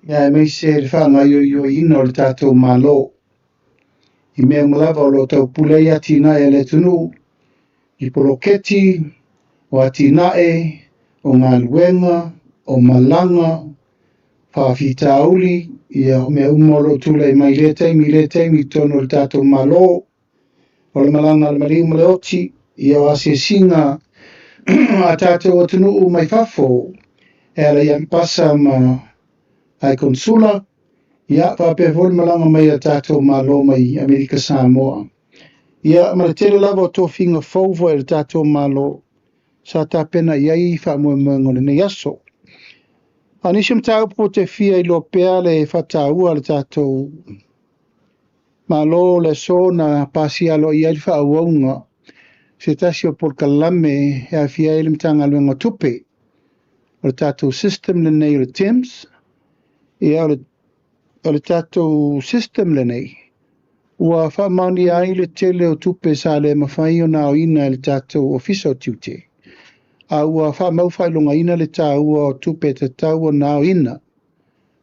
Aemaise le faagaoioiina o le tatou Malo i mea uma lava o lo o taupule ai atinae a le atunuu i poloketi, o atinae, o galuega, o malaga, faafitauli, ia o mea uma o lo o tulai mai i lea taimi i lea taimi i totonu o le tatou Malo, o le malaga a le maliu ma le oti, ia o asiasiga a tatou atunuu mai fafo e ala i ambasa ma ai konsula, ia faapea foi le malaga mai a tatou Malo mai Amerika Samoa. Ia ma le tele lava o tofiga fou foi a le tatou Malo sa tapena i ai faamoemoega o lenei aso. A o nisi o mataupu ou te fia iloa pea le faataua a le tatou Malo o le aso na pasia aloaia ai le faaauauga se tasi o polokalame e aafia ai le Matagaluega o Tupe. O le tatou system lenei o le TIMS, ia o le tatou system lenei, ua faamaonia ai le tele o tupe sa le mafai ona aoina e le tatou Ofisa o Tiute, a ua faamau faailogaina le taua o tupe e tatau ona aoina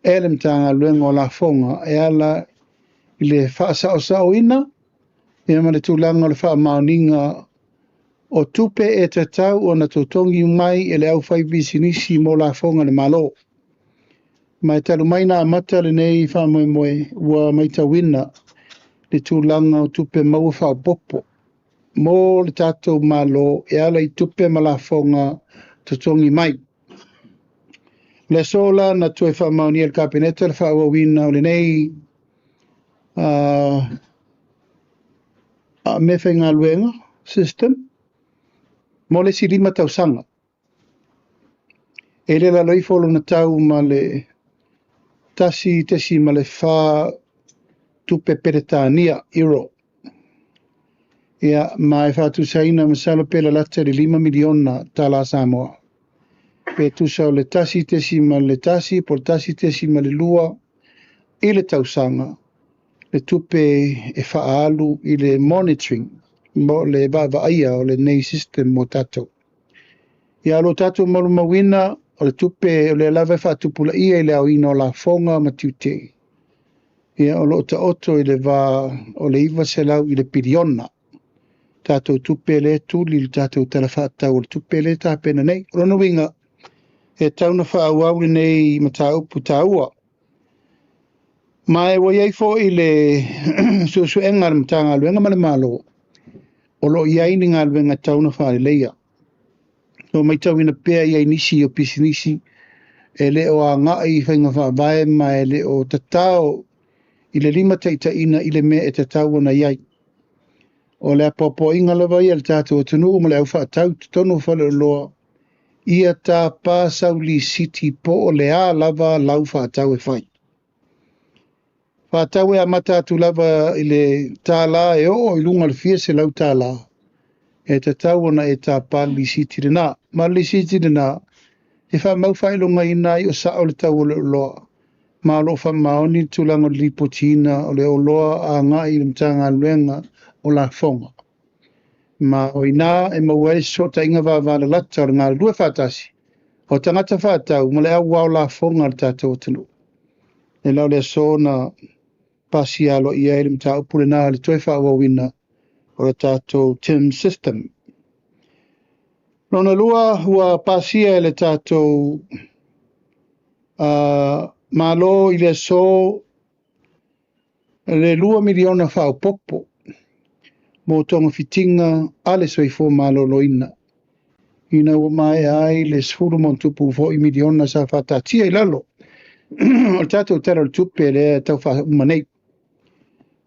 e le Matagaluega o Lafoga e ala i le faasaosaoina ia ma le tulaga o le faamaoniga o tupe e tatau ona totogi mai e le aufaipisinisi mo lafoga a le Malo. Ma e talu mai na amata lenei faamoemoe, ua matauina le tulaga o tupe maua faaopoopo mo le tatou Malo e ala i tupe ma lafoga totogi mai. O le aso la na toe faamaonia e le Kapeneta le faaauauina o lenei meafaigaluega system mo le isi 5 tausaga. E le lalo ifo lona tau ma le 1.4 tupe Peretania, euro. Ia, ma e faatusaina masalo pe lalata i le $5 miliona tala Samoa. Pe tusa o le 1.1 po o le 1.2 i le tausaga le tupe e faaalu i le monitoring mo le vaavaaia o lenei system mo tatou. Ia, o lo tatou malumauina o le tupe o lea lava e faatupulaia i le aoina o lafoga ma tiute. Ia, o lo o taoto i le va o le 900 i le piliona tatou tupe le tuli le tatou tala faatatau o le tupe le tapena nei. O lona uiga, e tatau ona faaauau lenei mataupu taua. Ma e ua i ai foi le suesuega a le Matagaluega ma le Malo, o lo o i ai ni galuega e tatau ona faaleleia. O matauina pea i ai nisi o pisinisi e le o agai i faiga faavae ma e le o tatao i le limataitaiina i le mea e tatau ona i ai. O le apoapoaiga lava ia a le tatou atunuu ma le au faatau i totonu o faleoloa, ia tapa sau lisiti po o le a lava lau faatau e fai. Faatau e amata atu lava i le $1 e oo i luga o le fia $100, e tatau ona e tapa le lisiti lena. Ma le lisiti lena, e faamau faailogaina ai o sao le tau o le oloa, ma o lo o faamaoni le tulaga o le lipotiina o le oloa agai i le Matagaluega o Lafoga. Ma o ina e maua ai fesootaiga vavalalata o le galulue faatasi o tagata faatau ma le auao lafoga a le tatou atunuu. E la o le aso na pasia aloaia ai le mataupu lena le toe faaauauina o le tatou TIM system. Lona lua, ua pasia e le tatou Malo i le aso le 2 miliona faaopoopo mo togafitiga a le soifua maloloina, ina ua maea ai le 10 ma ono tupu foi miliona sa faataatia i lalo o le tatou Tala o le Tupe lea e tau faauma nei.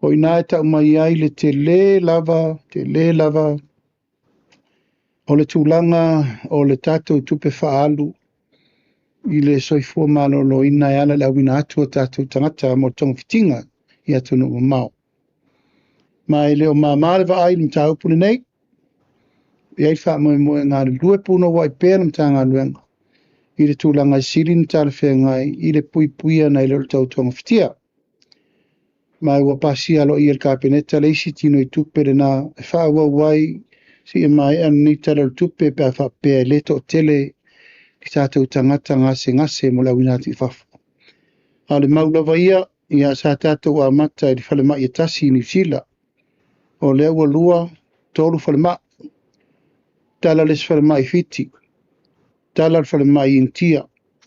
O ina e tau mai ai le tele lava, tele lava o le tulaga o le tatou tupe faaalu i le soifua maloloina e ala i le auina atu o tatou tagata mo togafitiga i atunuu mamao. Ma e le o mama le vaai i le mataupu lenei, e i ai faamoemoe galulue punouai pea le Matagaluega i le tulaga e sili ona talafeagai i le puipuia nai lo le tau togafitia. Ma ua pasia aloaia e le Kapeneta le isi tino i tupe lena e faaauau ai seia maea lenei Tala o le Tupe pe a faapea e le toatele i tatou tagata gasegase mo le auina atu i fafo. A o le mau lava ia, ia sa tatou amata i le falemai e tasi i Niu Sila. O lea ua 2, 3 falemai. Tala le isi falemai i Fiti, tala le falemai i Initia,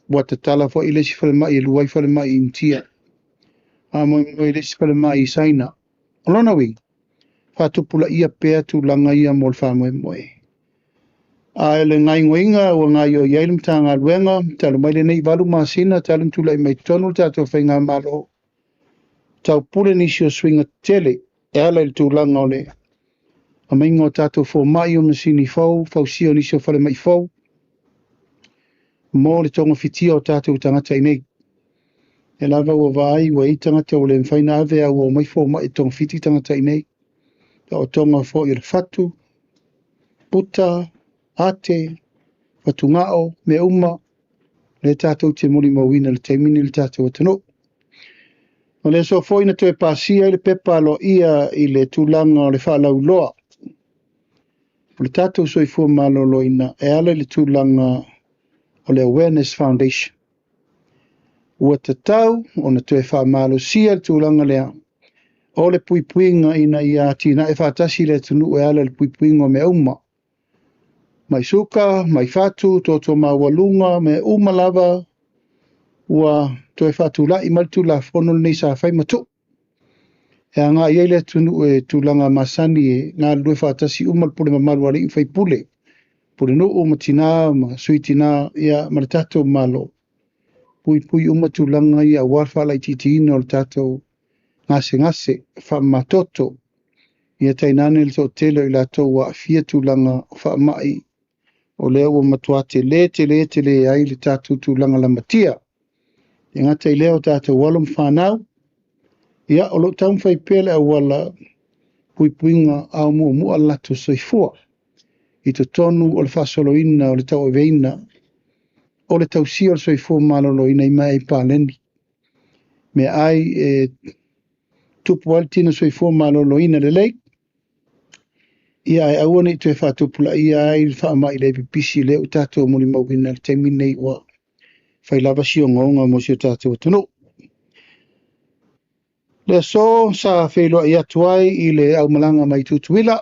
ua tatala foi le isi falemai e 2 ai falemai i Initia. Faamoemoe i le isi falemai i Saina. O lona uiga, faatupulaia pea tulaga ia mo le faamoemoe. A o le gaoioiga ua gaoioi ai le Matagaluega, talu mai lenei 8 masina talu ona tulai mai totonu le tatou faigamalo, taupule nisi o suiga tetele e ala i le tulaga o le aumaiga o tatou fomai o masini fou, fausia o nisi o falemai fou, mo le togafitia o tatou tagata i nei. E lava ua vaai ua i ai tagata ua le mafai ona ave a ua omai fomai e togafiti tagata i nei. Taotoga foi o le fatu, puta, ate, fatugao, mea uma, lea tatou te molimauina i le taimi lenei i le tatou atunuu. O le aso foi na toe pasia ai le pepa aloaia i le tulaga o le faalauiloa o le tatou soifua maloloina e ala i le tulaga o le Awareness Foundation. Ua tatau ona toe faamalosia le tulaga lea o le puipuiga ina ia atinae faatasi le atunuu e ala i le puipuiga o mea uma. Mai suka, mai fatu, toto maualuga, mea uma lava ua toe faatulai mai le Tulafono lenei sa fai ma tuu. E agai ai le atunuu e tulaga masani e galulue faatasi uma le pule mamalu a alii ma faipule, pulenuu ma tina ma sui tina, ia ma le tatou Malo. Puipui uma tulaga ia aua le faalaitiitiina o le tatou gasegase faamamatoto. Ia tainane le toatele o i latou ua aafia tulaga o faamai, o lea ua matua tele tele tele ai le tatou tulaga lamatia. E gata i lea o tatou alo ma fanau, ia o lo o taumafai pea le auala puipuiga a o muamua le latou soifua i totonu o le faasoloina o le tauaveina o le tausia o le soifua maloloina i meaai paleni, meaai e tupu ai le tino soifua maloloina lelei, ia ae aua ne i toe faatupulaia ai le faamai le pipisi lea ua tatou molimauina i le taimi lenei ua fai lava si ogaoga mo si o tatou atunuu. Le aso sa feiloai atu ai i le aumalaga mai Tutuila,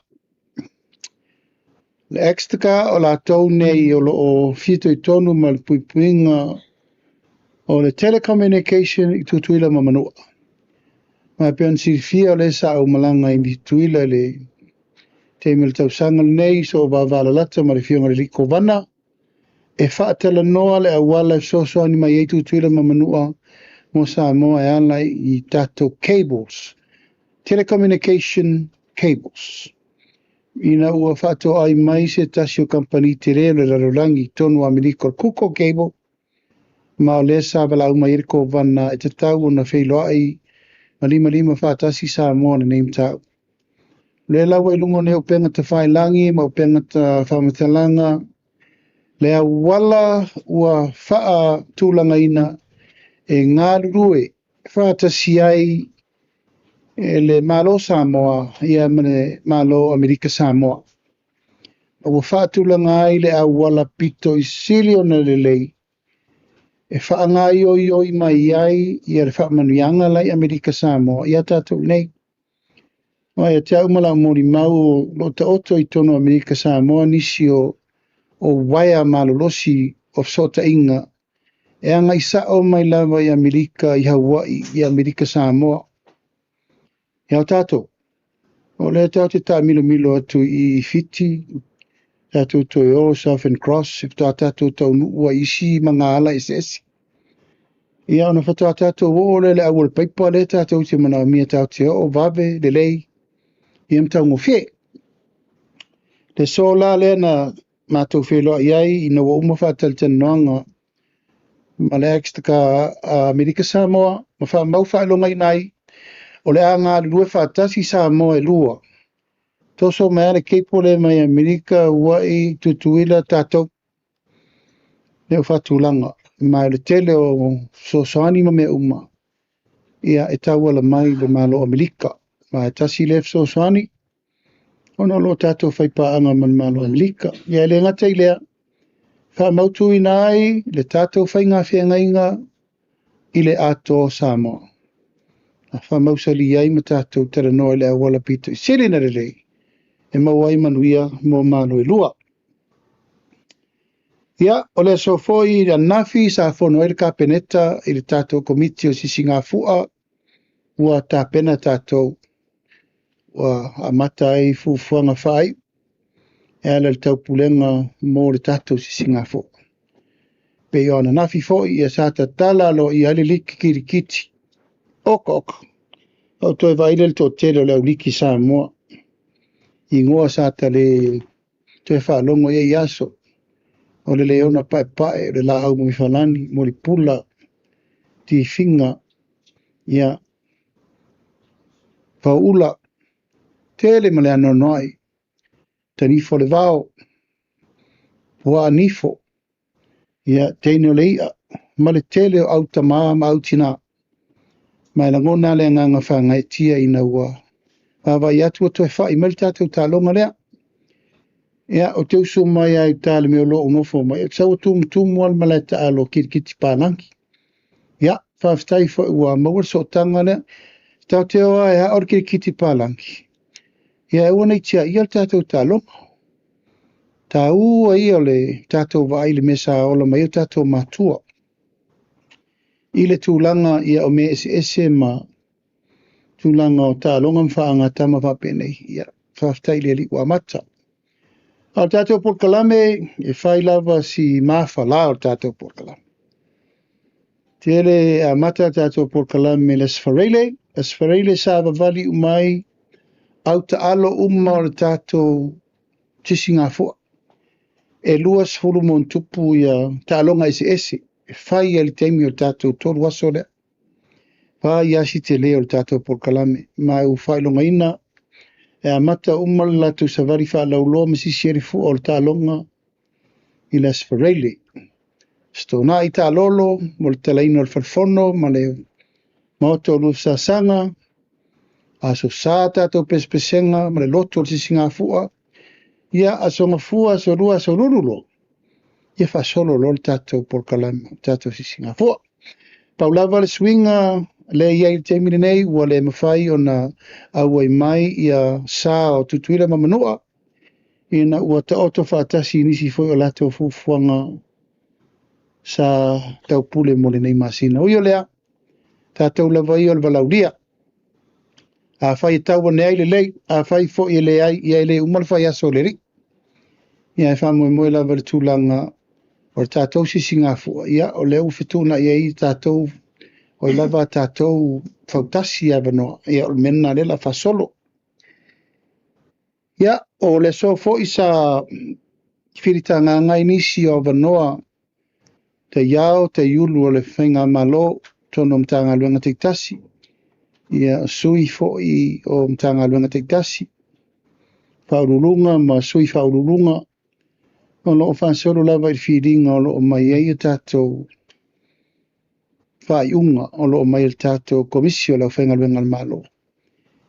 le Extica o latou nei o lo o fitoitonu ma le puipuiga o le telecommunication i Tutuila ma Manua. Ma e pei ona silafia o lea sa aumalaga i Tutuila i le taimi o le tausaga lenei, so o vavalalata ma le afioga i le alii Kovana, e faatalanoa le auala e fesoasoani mai ai Tutuila ma Manua mo Samoa e ala i tatou cables, telecommunication cables. Ina ua faatoai mai se tasi o kamupani tele o le lalolagi i totonu o Amerika o le Kuko Cable, ma o lea sa valaau mai ai le Kovana e tatau ona feiloai ma limalima faatasi Samoa i lenei mataupu. O lea la ua i luga o nei upega tafailagi ma upega faamatalaga, le auala ua faatulagaina e galulue faatasi ai e le Malo Samoa ia ma le Malo Amerika Samoa. Ua faatulaga ai le auala pito i sili ona lelei e faagaoioioi mai ai ia le faamanuiaga la i Amerika Samoa ia tatou nei. Aua ia te au ma lau molimau o lo o taoto i totonu o Amerika Samoa nisi o uaea malolosi o fesootaiga e agai sao mai lava i Amerika, i Hawaii, i Amerika Samoa. Ia o tatou, o lea tatou te taamilomilo atu i Fiti, tatou toe o Southern Cross, e faatoa tatou taunuu ai i isi magaala eseese. Ia ona faatoa tatou oo lea i le auala paipa lea tatou te manaomia tatou te oo vave, lelei, ia ma taugofie. Le aso la lea na matou feiloai ai ina ua uma faatalatalanoaga ma le Extica Amerika Samoa ma faamau faailogaina ai o le a galulue faatasi Samoa e lua. Toso mai lava le cable lea mai Amerika, Hawaii, Tutuila, tatou. Lea ua faatulaga, ma o le tele o fesoasoani ma mea uma, ia e tauala mai le Malo o Amerika. Ma e tasi lea fesoasoani, ona o lo o tatou faipaaga ma le Malo o Amerika. Ia e le gata i lea, faamautuina ai le tatou faiga feagaiga i le atoa o Samoa. A faamausali ai ma tatou talanoa i le auala pito i sili ona lelei e maua ai manuia mo Malo e lua. Ia, o le aso foi ananafi sa fono ai le Kapeneta i le tatou Komiti o Sisigafua, ua tapena tatou, ua amata ai fuafuaga faaiu e ala i le taupulega mo le tatou Sisigafua. Pei o ananafi foi ia sa tatala aloaia ai le liki kirikiti. Oka oka, ou toe vaai lea i le toatele o le au liki Samoa, igoa sa ta le toe faalogo i ai i aso, o le Leona Paepae, o le Laau Mifalani, Mulipola, Tifiga, ia, Fauula, tele ma le anoanoai, Tanifo o le Vao, Puaa Nifo, ia, teine o le i'a, ma le tele o au tamā ma au tinā. Ma e lagona le agaga faagaeetia ina ua vaavaai atu ua toe fa'i mai le tatou taaloga lea. Ia, ou te usu mai lava i uta i le mea o lo o ou nofo mai, ou te sau ua tumutumu lava le malae taalo kirikiti palagi. Ia, faafetai foi ua maua le sootaga lea. Tatou te o lava e ao le kirikiti palagi, ia aua ne i tiaia le tatou taaloga. Taua ia o le tatou vaai i le mea sa ola mai ai o tatou matua. I le tulaga ia o mea eseese ma tulaga o taaloga ma faagatama faapenei, ia, faafetai i le Alii ua amata. A o le tatou polokalame, e fai lava si mafala o le tatou polokalame. Tele e amata le tatou polokalame i le Aso Faraile. Aso Faraile sa vavali uma ai au taalo uma o le tatou Sisigafua. E 20 ma ona tupu ia taaloga eseese e fai ai le taimi o le tatou 3 aso lea. Fai lava si tele o le tatou polokalame. Ma ua faailogaina e amata uma le latou savali faalauloa ma sisi ai le fua o le taaloga i le Aso Faraile. Stona'i taalolo mo le talaina o le falefono ma le maota o Luafasasana. Aso Sa tatou pesepesega ma le loto o le Sisigafua. Ia, aso Gafua, aso Lua, aso Lulu loa, ia faasolo loa le tatou polokalame, le tatou Sisigafua. Pau lava le suiga lea e i ai i le taimi lenei, ua le mafai ona auai mai ia sa o Tutuila ma Manua, ina ua taoto faatasi i nisi foi o latou fuafuaga sa taupule mo lenei masina. Ui o lea, tatou lava ia o le valaulia. Afai e tau ane ai lelei, afai foi e leai, ia e le uma le faiaso o le Alii. Ia e faamoemoe lava i le tulaga o le tatou Sisigafua, ia o lea ua fetuunai ai tatou, oi lava tatou fautasi avanoa, ia o le mea lena lea o le a faasolo. Ia, o le aso foi sa filitagaga ai nisi o avanoa taiao, taiulu o le Faigamalo, totonu o Matagaluega taitasi, ia sui foi o Matagaluega taitasi, faauluuluga ma sui faauluuluga, o lo o faasolo lava i le filiga o lo o mai ai tatou faaiuga o lo o mai e le tatou Komisi o le Aufaigaluega a le Malo.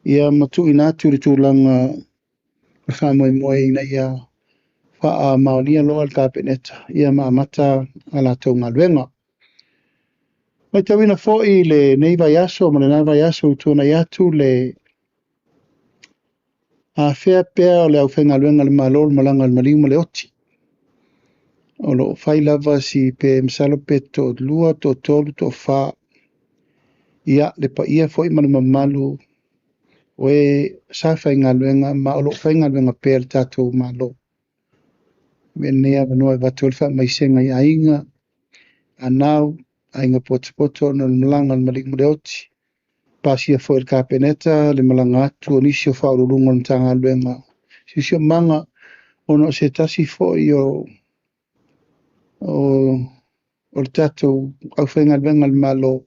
Ia ma tuuina atu le tulaga o le faamoemoe ina ia faamaonia loa le Kapeneta, ia ma amata a latou galuega. Matauina foi lenei vaiaso ma lena vaiaso ua tuanai atu le afea pea o le aufaigaluega a le Malo, le malaga a le maliu ma le oti. O lo o fai lava si pe masalo pe 2, 3, 4. Ia, le paia foi ma le mamalu o e sa faigaluega ma o lo o faigaluega pea le tatou Malo. Avea lenei avanoa e avatu ai le faamaisega i aiga, anau, aiga potopoto ona o le malaga a le maliu ma le oti. Pasia foi e le Kapeneta le malaga atu o nisi o faauluuluga o le Matagaluega Siosiomaga ona o se tasi foi o le tatou aufaigaluega a le Malo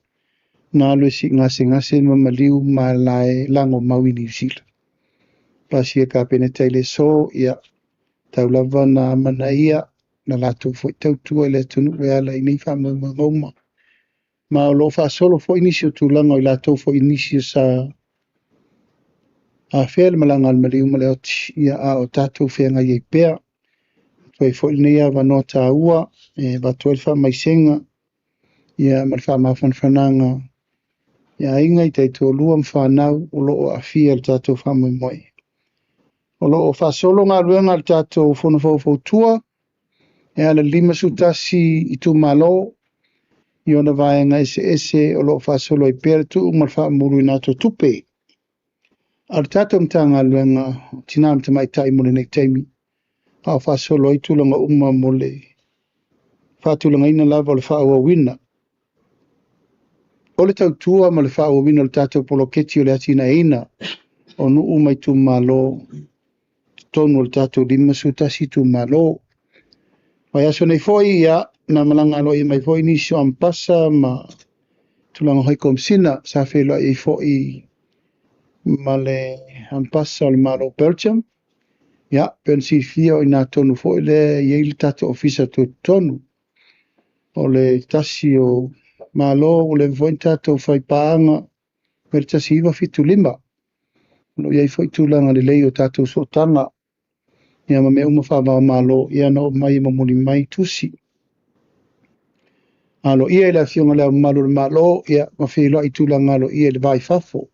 na alu e sii gasegase ma maliu ma lae lagomau i Niu Sila. Pasia e le Kapeneta i le aso, ia, tau lava na amanaia na latou foi tautua i le atunuu e ala i nei faamoemoega uma. Ma o lo o faasolo foi nisi o tulaga o i latou foi nisi o sa afea le malaga a le maliu ma le oti, ia a o tatou feagai ai pea. Atu ai foi lenei avanoa taua e avatu ai le faamaisega Ia ma le faamafanafanaga i aiga i taitoalua ma fanau o lo o aafia i le tatou faamoemoe. O lo o faasolo galuega a le tatou Fono Faufautua e ala i le 51 itumalo i ona vaega eseese o lo o faasolo ai pea le tuu ma le faamumuluina atu o tupe a le tatou Matagaluega o Tina ma Tamaitai mo lenei taimi, a o faasolo ai tulaga uma mo le faatulagaina lava o le faaauauina o le tautua ma le faaauauina o le tatou poloketi o le atinaeina o nuu ma itumalo i totonu o le tatou 51 itumalo. Vaiaso nei foi, ia, na malaga aloaia mai foi nisi o Ambasa ma tulaga o Komesina sa feiloai ai foi ma le Ambasa o le Malo o Belgium. Ia, pei ona silafia o i ina tonu foi lea e i ai le tatou Ofisa Tutotonu. O le tasi o Malo ua leva foi ona tatou faipaaga mai le 1975. O lo o i ai foi tulaga lelei o tatou sootaga, ia ma mea uma faava o Malo, ia na oo mai e momoli mai tusi aloaia i le Afioga i Le Ao Mamalu o le Malo, ia ma feiloai i tulaga aloaia i le va i fafo.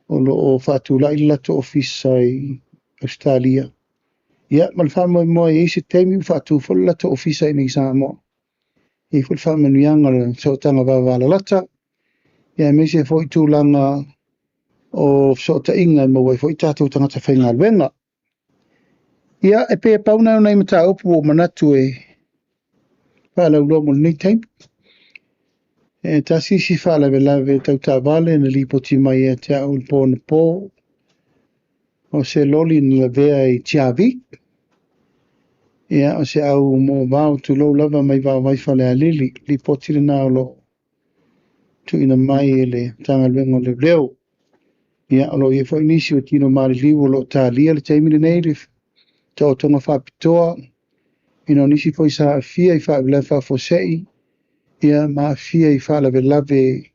O lo o faatulai le latou ofisa i Ausetalia, ia ma le faamoemoe e i ai se taimi ua faatu foi le latou ofisa i inei i Samoa. E i ai foi le faamanuiaga o le sootaga vavalalata, ia aemaise foi tulaga o fesootaiga e maua ai foi tatou tagata faigaluega. Ia, e pei e pau na o nai mataupu ua ou manatu e faalauiloa mo lenei taimi. E tasi isi faalavelave tau taavale na lipoti mai ia te au i le po anapo, o se loli na lavea i Tiavi. Ia, o se au moavao, tulou lava, mai Vaovai Falealili. Lipoti lena o lo o tuuina mai e le Matagaluega o Leoleo. Ia, o lo o i ai foi nisi o tino maliliu o lo o talia le taimi lenei, le taotoga faapitoa, ina o nisi foi sa aafia i faalavelave faafuasei, ia ma aafia i faalavelave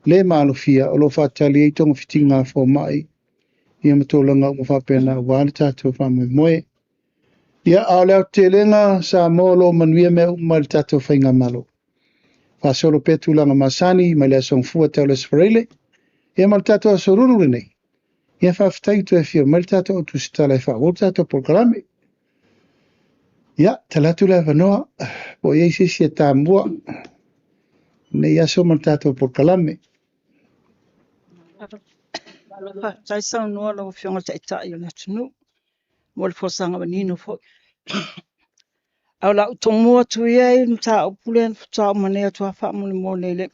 le maalofia o lo o faatali ai togafitiga a fomai, ia ma tulaga uma faapena aua le tatou faamoemoe. Ia, a o le aotelega, Samoa o lo o manuia mea uma i le tatou faigamalo. Faasolo pea tulaga masani mai le Aso Gafua tau le Aso Faraile, ia ma le tatou Aso Lulu lenei. Ia faafetai ua toe afio mai le tatou autusitala e faaauau le tatou polokalame. Ia, tala atu le avanoa po o i ai se isi e tamua i lenei aso ma le tatou polokalame. Faafetai saunoa lau Afioga i le Taitai o le atunuu mo le folasaga manino foi. Ae o le a ou tomua atu ia i le mataupu lea na faatoa uma nei atu lava faamolemole i le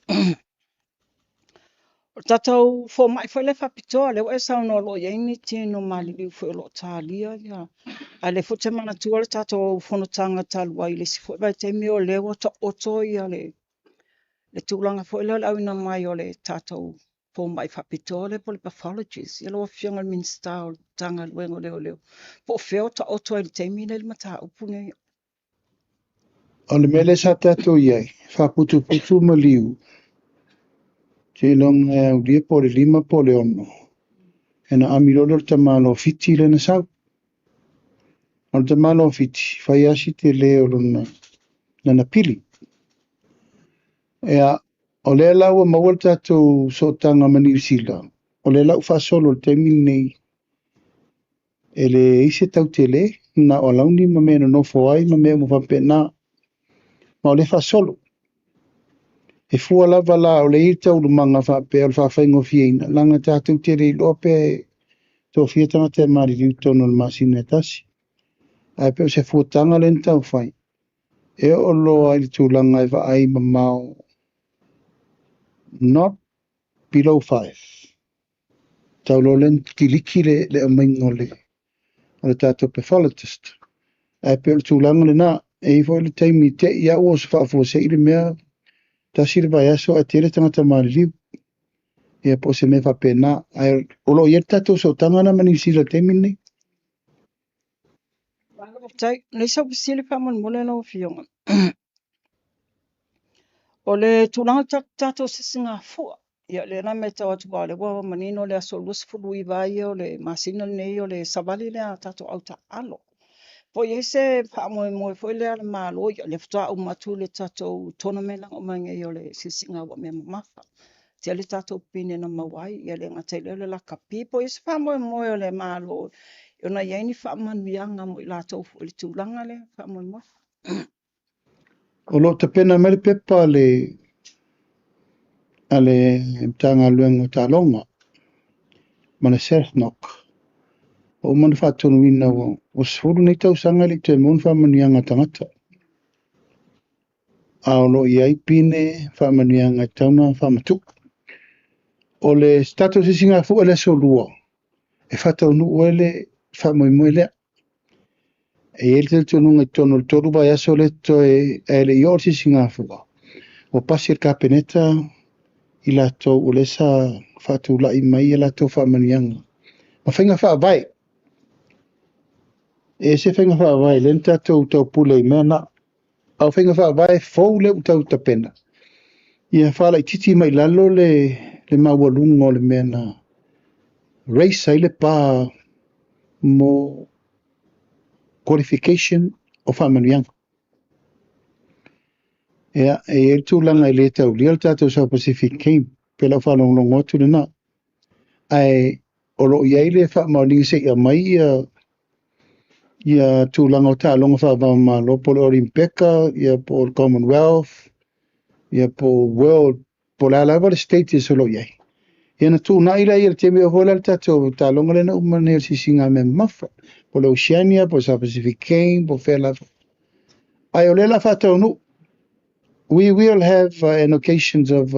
O le tatou fomai foi lea faapitoa, lea ua e saunoa o lo o i ai ni tino maliliu foi o lo o talia ia, a o lea foi ou te manatua le tatou fonotaga talu ai i le isi foi vaitaimi o lea ua taoto ia le tulaga foi lea o le auina mai o le tatou fomai faapitoa lea po o le pathologist. Ia lau Afioga i le Minisita o le Matagaluega o Leoleo, po o fea o taoto ai i le taimi lenei le mataupu lenei? O le mea lea sa tatou i ai, faaputuputu maliu, seiloga e aulia po o le 5 po o le 6, ona ami loa lea o le tamaloa Fiti lea na sau. O le tamaloa Fiti, fai lava si tele o lana pili. Ia, o lea la ua maua le tatou sootaga ma Niu Sila, o lea la ua faasolo i le taimi lenei, e leai se tau tele, na o alauni ma mea e nonofo ai ma mea uma faapena. Ma o lea e faasolo. E fua lava la o lea e i ai taualumaga faapea o le faafaigofieina, leaga tatou te le iloa pe toafia tagata e maliliu i totonu o le masina e tasi. Ae pei o se fuataga lea na taumafai, e oo loa i le tulaga e vaai mamao not below 5. Tau loa lea ona kiliki le aumaiga o le tatou pathologist. Ae pei o le tulaga lena, e i ai foi le taimi te i au o se faafuasei le mea, tasi le vaiaso ae tele tagata maliliu. Ia po o se mea faapena. Ae o lo o i ai le tatou sootaga lena ma Niu Sila i le taimi lenei. Faafetai. O le isi au fesili faamolemole lau Afioga. O le tulaga o le tatou sisigafua, ia lea la e matau atu aua o lea ua manino le aso 29 ia o le masina lenei o le savali lea a tatou au taaalo. Po o i ai se faamoemoe foi lea a le Malo, ia lea faatoa uma atu le tatou tournament lea na uma nei o le Siasiga ua Mea Mamafa. Tele tatou pine na maua ai, ia le gata i lea o le lakapi. Po o i ai se faamoemoe o le Malo ona i ai ni faamanuiaga mo i latou foi i le tulaga lea faamoemoe. O lo o tapena mai le pepa a le Matagaluega o Taaloga ma le SAFNOC. Ua uma ona faatonuina ua 10 nei tausaga e le i toe maua ni faamanuiaga a tagata. A o lo o i ai pine faamanuiaga e tatau ona faamatuu. O le tatou Sisigafua i le aso 2, e faataunuu ai le faamoemoe lea. E i ai le talitonuga i totonu o le 3 vaiaso lea totoe ae le i oo le Sisigafua, ua pasi e le Kapeneta i latou o lea sa faatulai mai a latou faamanuiaga ma faiga faavae. E ese faiga faavae lea na tatou taupule i mea na. A o faiga faavae fou lea ua tau tapena, ia faalaitiiti mai lalo le maualuga o le mea na raise ai le pa mo qualification o faamanuiaga. Ia, e i ai le tulaga e le taulia le tatou South Pacific Game, pe lau faalogologo atu lena. Ae o lo o i ai le faamaoniga se i aumai ia tulaga o taaloga faava-o-Malo po o le Olympeka, ia po o le Commonwealth, ia po o World, po o le a lava le status o lo o i ai. Ia na tuunai lea i le taimi o foi la le tatou taaloga lea na uma nei o le Siasiga Mea Mamafa, po o le Oceania, po o le South Pacific Game, po o fea lava. Ae o lea la faataunuu, we will have an occasions of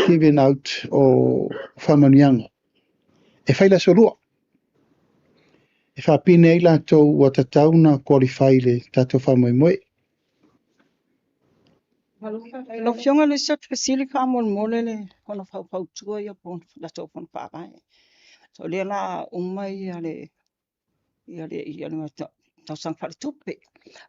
giving out o faamanuiaga. E fai le aso 2. E faapine ai latou ua tatau na qualify le tatou faamoemoe. Lau Afioga le isi atu fesili faamolemole le fono faufautua ia po o latou fono faavae. So lea la uma ia le tausaga faaletupe.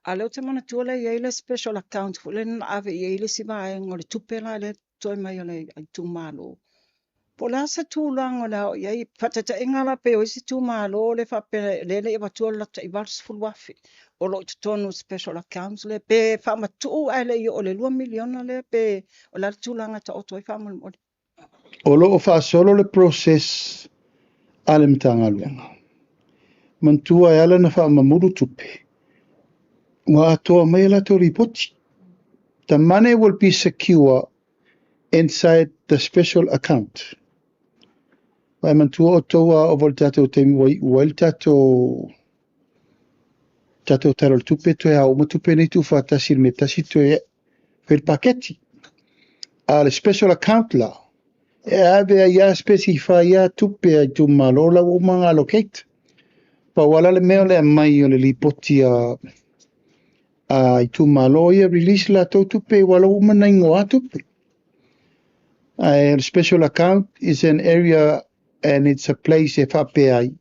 A o lea ou te manatua lea e i ai le special account foi lea na ave i ai le isi vaega o le tupe la lea totoe mai o le itumalo. Po o le a se tulaga o le a o i ai, faataitaiga la pe o isi itumalo le faapea lea le i avatua le latou tai 80,000 o lo o i totonu o special accounts lea pe faamatuu ae le i oo i le 2 miliona lea pe o le a le tulaga e taoto ai faamolemole. O lo o faasolo le process a le Matagaluega. Manatua e ala ona faamamulu tupe, ua atoa mai a latou lipoti. The money will be secure inside the special account. Ae manatua o tou a oo le tatou taimi ua iu ai le tatou Tala o le Tupe toe ao uma tupe nei tuufaatasi i le mea tasi toe fai le paketi. A o le special account la, e ave ai a specify a tupe a itumalo la ua uma ona allocate. Pau ala le mea o le aumai o le lipoti a itumalo ia release latou tupe ua la ua uma na igoa tupe. Ae o le special account is an area and it's a place e faapea ai.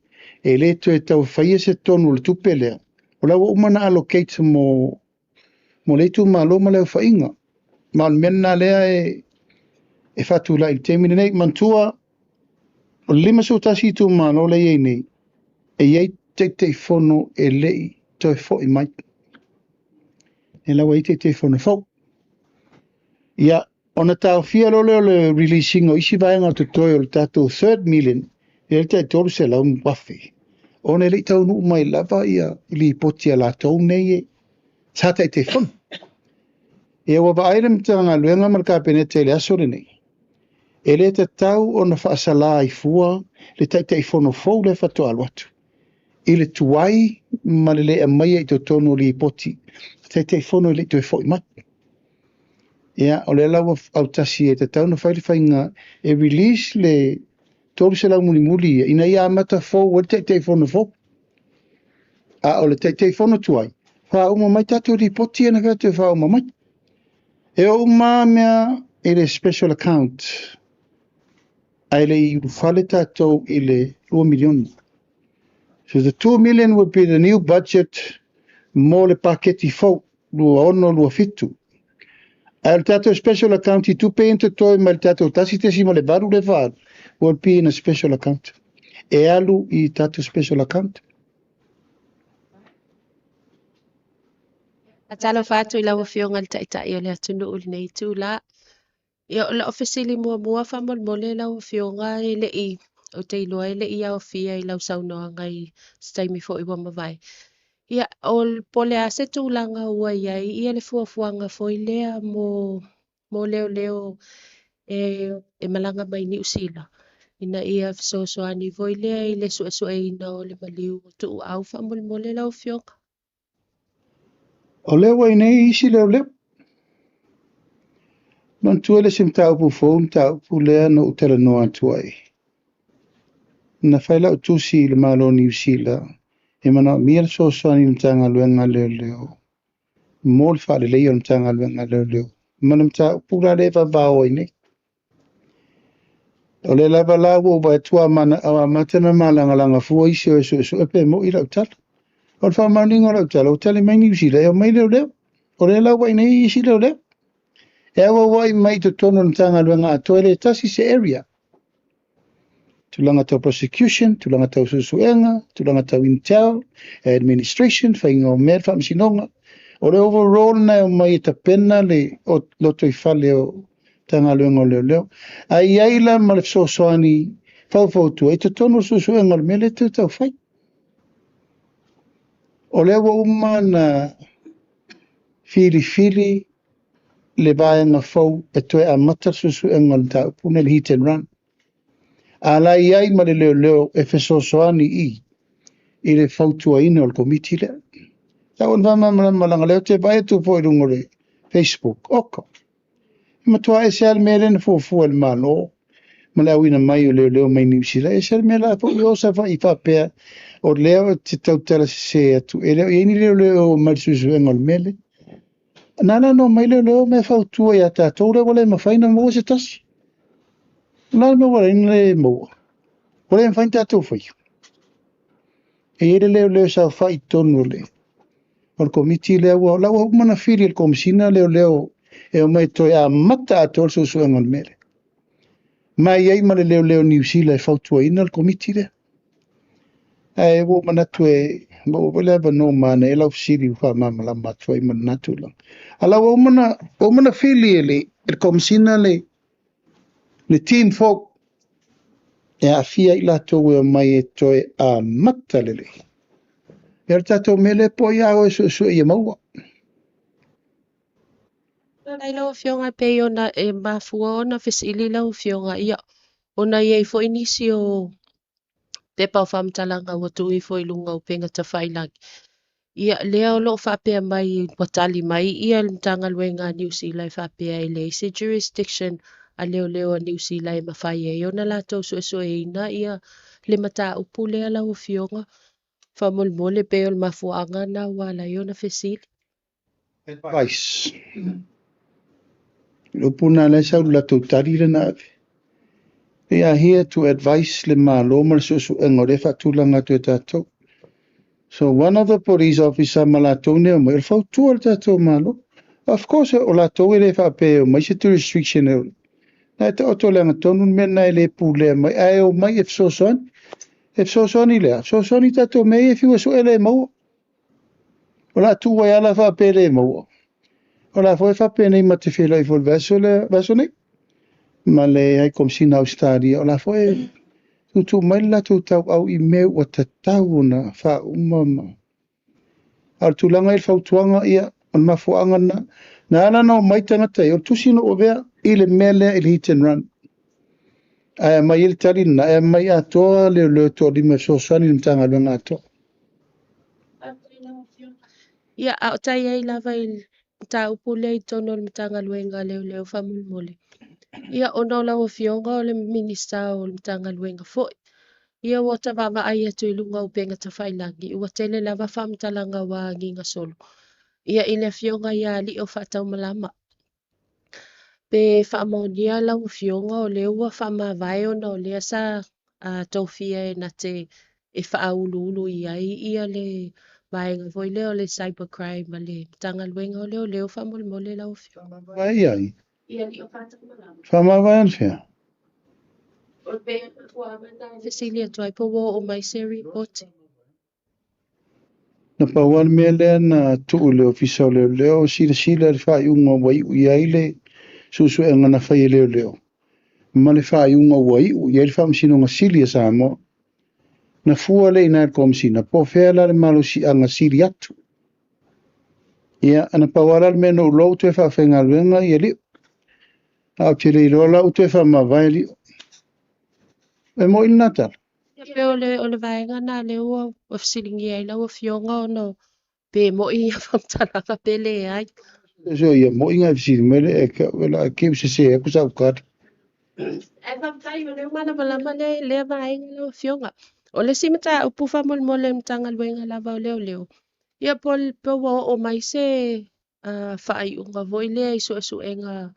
E le toe tau faia se tonu o le tupe lea. O la ua uma na allocate mo le itumalo ma le aufaiga. Ma o le mea lena lea e faatulai i le taimi lenei. Manatua, o le 51 itumalo lea e i ai nei, e i ai Taitaifono e le i toe foi mai. E la ua i ai Taitaifono fou. Ia, ona taofia loa lea o le releasing o isi vaega o totoe o le tatou third million, e le tai 300,000. Ona e le i taunuu mai lava ia lipoti a latou nei e sa Taitaifono. Ia ua vaai le Matagaluega ma le Kapeneta i le aso lenei. E le tatau ona faasala ai fua le Taitaifono fou lea faatoa alu atu. I le tuai ma le le aumaia i totonu o lipoti, Taitaifono e le i toe foi mai. Ia, o lea la ua autasi e tatau ona fai le faiga e release le 300 mulimuli ia, ina ia amata fou ai le Taitaifono fou. A o le Taitaifono tuai, faauma mai tatou lipoti ia na fai atu e faauma mai. E o uma mea i le special account, ae le i ulufale tatou i le 2 miliona. So the 2 million will be the new budget mo le paketi fou, 26 27. Ae o le tatou special account i tupe ia na totoe mai le tatou 1.8 le faaalu, will be in a special account. E alu i tatou special account. Faatalofa atu i lau Afioga i le Taitai o le atunuu i lenei itula. Ia, o lau fesili muamua faamolemole lau Afioga e le i, ou te iloa e le i aofia i lau saunoaga i se taimi foi ua mavae. Ia, o po o le a se tulaga ua i ai ia le fuafuaga foi lea mo leoleo e malaga mai Niu Sila ina ia fesoasoani foi lea i le suesueina o le maliu o tuuau faamolemole lau Afioga. O lea ua i inei isi leoleo. Manatua le isi mataupu fou, mataupu lea na ou talanoa atu ai. Na fai lau tusi i le Malo o Niu Sila e manaomia le fesoasoani i le Matagaluega a Leoleo mo le faaleleia o le Matagaluega a Leoleo ma le mataupu la lea e vavao ai nei. O lea lava la ua ou vaai atu ua amata ona malagalaga fua isi o e suesue pe moi lau tala. O le faamaoniga o lau tala, ua tali mai Niu Sila e omai leoleo. O lea la ua i inei isi leoleo. E auauai mai i totonu o le Matagaluega atoa, e le tasi se area. Tulaga tau prosecution, tulaga tau suesuega, tulaga tau intel, administration, faiga o mea, faamasinoga. O le overall na e omai e tapena le lotoifale o Matagaluega o Leoleo. Ae i ai la ma le fesoasoani faufautua i totonu o le suesuega o le mea lea e tau fai. O lea ua uma na filifili le vaega fou e toe amata le suesuega o le mataupu nei, le hit and run. A la i ai ma le leoleo e fesoasoani i le fautuaina o le komiti lea. Tau ona faamalamalama leaga lea ou te vaai atu foi i luga o le Facebook. Oka, e matua ese lava le mea lea na fuafua e le Malo ma le auina mai o leoleo mai Niu Sila. Ese le mea la foi o Savaii faapea o lea ou te tautala sese atu. E le o i ai ni leoleo mai le suesuega o le mea lea. Na ala ona omai leoleo me fautua ia tatou lea ua le mafai ona maua se tasi. O le a le mea ua ala ai ona le maua? Ua le mafai ona tatou faia. E i ai le leoleo saofai i totonu o le komiti lea ua la ua uma ona fili e le Komesina leoleo e omai toe amata atoa le suesuega o le mea lea. Ma e i ai ma le leoleo Niu Sila e fautuaina le komiti lea. Ae ua ou manatu e maua foi le avanoa manaia lau fesili ua faamalamalama atu ai ma lena tulaga. A la ua uma ona fili e le Komesina le team fou e aafia ai latou e omai e toe amata lelei. Ia o le tatou mea lea po o ia o e suesue ia maua. Ai lau Afioga pei ona e mafua ona fesili lau Afioga, ia ona i ai foi nisi o pepa o faamatalaga ua tuu ifo i luga o upega tafailagi. Ia lea o lo o faapea mai ua tali mai ia le Matagaluega a Niu Sila e faapea e leai se jurisdiction a leoleo a Niu Sila e mafai ai ona latou suesueina ia le mataupu lea lau Afioga. Faamolemole pei o le mafuaaga na ua ala ai ona fesili. Advice. Le upu na lea sau le latou tali lena ave. They are here to advise le Malo ma le suesuega o lea faatulaga atu e tatou. So one of the police officer ma latou nei omai, o le fautua le tatou Malo. Of course, o latou e le faapea e omai se jurisdiction e na e taoto le agatonu le mea na e le pulea mai, ae omai e fesoasoani. E fesoasoani lea, fesoasoani tatou mea ia e fiu e sue le maua. O la tuu ai ala faapea le maua. O la foi faapenei ma te feiloai foi i le vaiaso lea, vaiaso nei. Ma le High Commissioner Australia, o la foi e tuutuu mai le latou tauau i mea ua tatau ona faauma ma. A o le tulaga i le fautuaga, ia, o le mafuaaga na, na ala ona omai tagata ia, o le tusi na ou avea i le mea lea i le hit and run. Ae aumai ai le tali lena, e aumai atoa leoleo e toalima e fesoasoani i le Matagaluega atoa. Ia, a o tai ai lava i le mataupu lea i totonu o le Matagaluega a Leoleo faamolemole. Ia, ona o lau Afioga o le Minisita o le Matagaluega foi. Ia ua ta vaavaai atu i luga o upega tafailagi, ua tele lava faamatalaga ua agiga solo. Ia i le Afioga ia Alii o Faataumalama. Pe faamaonia lau Afioga o lea ua faamavae ona o lea sa tofia e na te e faauluulu i ai ia le vaega foi lea o le cybercrime ma le Matagaluega o Leoleo faamolemole lau Afioga. Vai ai. Ia Alii o Faataumalama. Faamavae anafea. O pe ua fesili atu ai po ua oo mai se ripoti. Na pau lava le mea lea na tuu i le Ofisa o Leoleo, silasila i le faaiuga ua iu i ai le suesuega na fai e leoleo, ma le faaiuga ua iu i ai le Faamasinoga Sili a Samoa. Na fua lea i ina i le Komesina, po o fea la le malosiaga sili atu. Ia, na pau lava la le mea na ou iloa ua toe faafaigaluega Lio. Ae ou te le iloa la ua toe faamavae Lio. E moni lena tala? Ia pei o le, o le vaega lena lea ua fesiligia ai lau Afioga ona pe moi ia faamatalaga pe leai. So ia moi nga fesili mai le e ke la ke se se aku sa ukali. Ae faafetai o lea ua malamalama le lea vaega lau Afioga. O le isi mataupu faamolemole i le Matagaluega lava o Leoleo, ia po pe ua oo mai se faaiuga foi lea i suesuega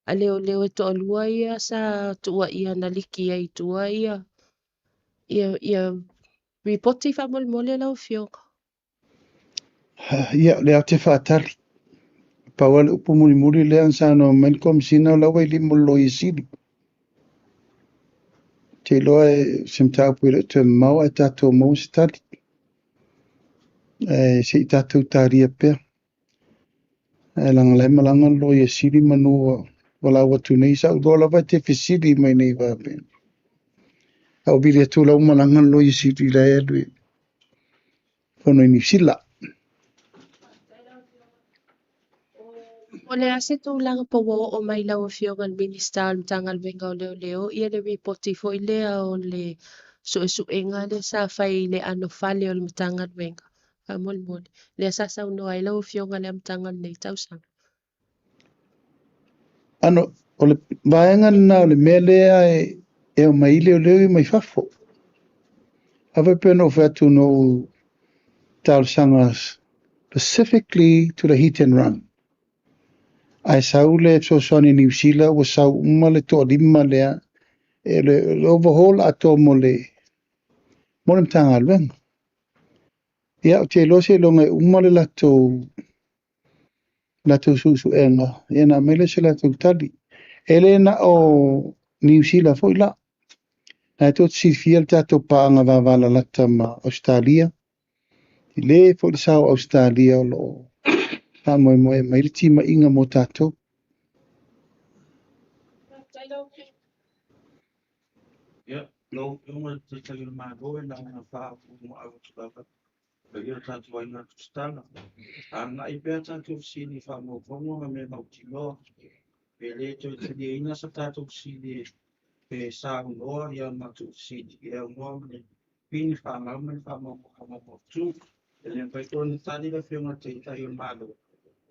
a leoleo e toalua ia sa tuuaia na liki ai i tua ia ia ia ripoti faamolemole lau Afioga. Ia, o lea ou te faatali. Pau lava le upu mulimuli lea na saunoa mai le Komesina o la ua i lima o le Loia Sili. Ou te iloa e se mataupu e le o toe mamao ae tatou maua se tali. Ae se i tatou talia pea. Ae leaga o la e malaga le Loia Sili manu ua valaau atu nei, sa ou iloa lava e te fesili mai nei faapea. A ou vili atu o la ua malaga le Loia Sili la e alu i fono i Niu Sila. O le a se tulaga po ua oo mai lau Afioga i le Minisita o le Matagaluega o Leoleo ia le ripoti foi lea o le suesuega lea sa fai i le anofale o le Matagaluega faamolemole, lea sa saunoa ai lau Afioga i le amataga o lenei tausaga. Ano, o le vaega lena o le mea lea e omai ai leoleo ia mai fafo. A faapea na ou fai atu na ou talosaga specifically to the hit and run. Ae sau le fesoasoani i Niu Sila ua sau uma le toalima lea e le overhaul atoa mo le Matagaluega. Ia, ou te iloa seiloga e uma le latou suesuega, ia ona aumai lea o se latou tali. E le na o Niu Sila foi la. Na e tou te silafia le tatou paaga vavalalata ma Ausetalia. E le foi le sao o Ausetalia o lo o faamoemoe mai le timaiga mo tatou. Ia, lau Afioga i le Taitai o le Malo e na ona faapuumaau atu lava paia o le tatou aiga tusitala. Agai pea tatou fesili i faamaumauga ma mea mautinoa. Pe le toe taliaina sa tatou fesili pe saunoa ia matou fesili e aunoa ma le pini faamau ma le faamaumauga mautu. E le mafai foi ona tali le Afioga i le Taitai o le Malo,